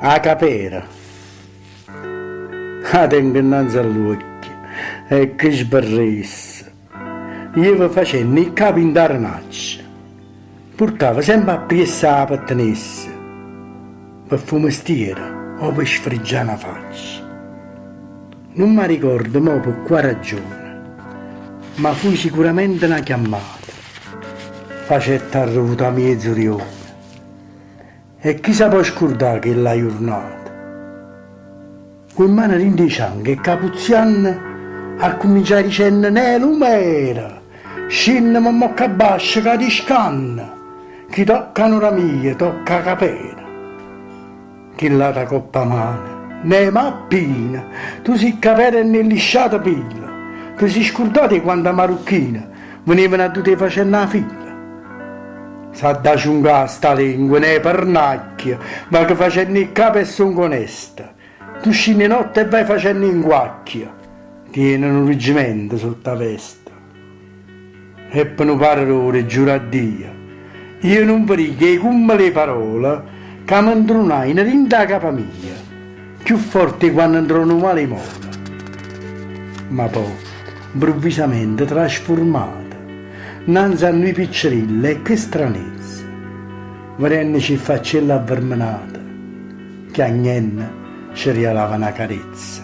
'A capera 'a tengo 'nnanze all'uocchie e che sberressa! Jeva facenno 'e cape 'int' 'a renaccia, purtava sempe appriesso 'a pettenessa, pe fa 'o mestiere o pe sfriggià na faccia. Nun m'arricordo mo pe qua ragione, ma fuje sicuramente na chiammata, facette arrevutà miezo rione. E chi s' 'a po' scurdà chella jurnata? Cu 'e mmane dint' 'e cianche e capuzzianno accumminciaje dicenno, Neh lumera! Scinneme mmocca abbascio ca ti scanno! Chi tocca 'a nora mia tocca 'a capera! Chill'ata 'a copp' 'a mano, Neh mappina! Tu si' capera e n'hê lisciato pilo! Te si' scurdato 'e quanta marucchine venevano addu te facenno 'a fila? S'ha da ciuncà sta lengua, neh pernacchia, vaco facenno 'e ccape e songo onesta. Tu scinne 'e notte e vai facenno 'e 'nguacchie, tiene nu reggimento sott' 'a vesta. E pe nu paro d'ore, giuro a Dio, io nun ve dico 'e cumme le parole ca me 'ntrunajeno dint' 'a capa mia, cchiù forte 'e quanno 'ntrona 'o male 'e mola. Ma po', 'mpruvvisamente trasfurmata, 'nnanze a nuje piccerille, e che stranezza, vedennoce 'e faccelle avvermenate, chiagnenno ce rialava na carezza.